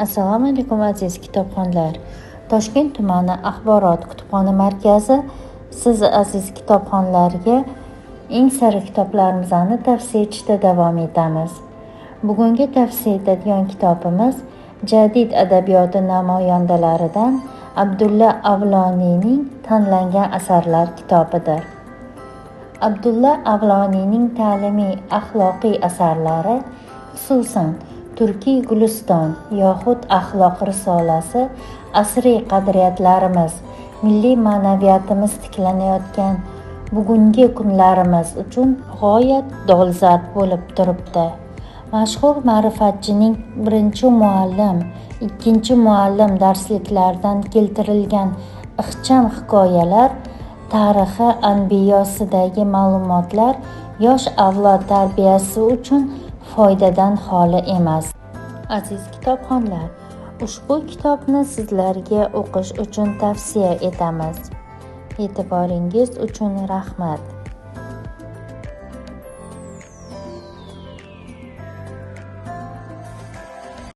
Assalomu alaykum, aziz kitobxonlar. Toshkent tumani axborot kutubxona markazi siz, aziz kitobxonlarga eng sara kitoblarimizni tavsiya etishda davom etamiz. Bugungi tavsiya etadigan kitobimiz jadid adabiyoti namoyandalaridan Abdulla Avloniyning tanlangan asarlar kitobidir. Abdulla Avloniyning ta'limiy, axloqiy asarlari, xususan, Turkiy guliston yoxud Axloq risolasi asriy qadriyatlarimiz, milliy ma'naviyatimiz tiklanayotgan bugungi kunlarimiz uchun g'oyat dolzarb bo'lib turibdi. Mashhur ma'rifatchining Birinchi muallim, Ikkinchi muallim darsliklaridan keltirilgan ixcham hikoyalar, Tarixi anbiyosidagi ma'lumotlar yosh avlod tarbiyasi uchun foydadan xoli emas. Aziz kitobxonlar, ushbu kitobni sizlarga o'qish uchun tavsiya etamiz. E'tiboringiz uchun rahmat.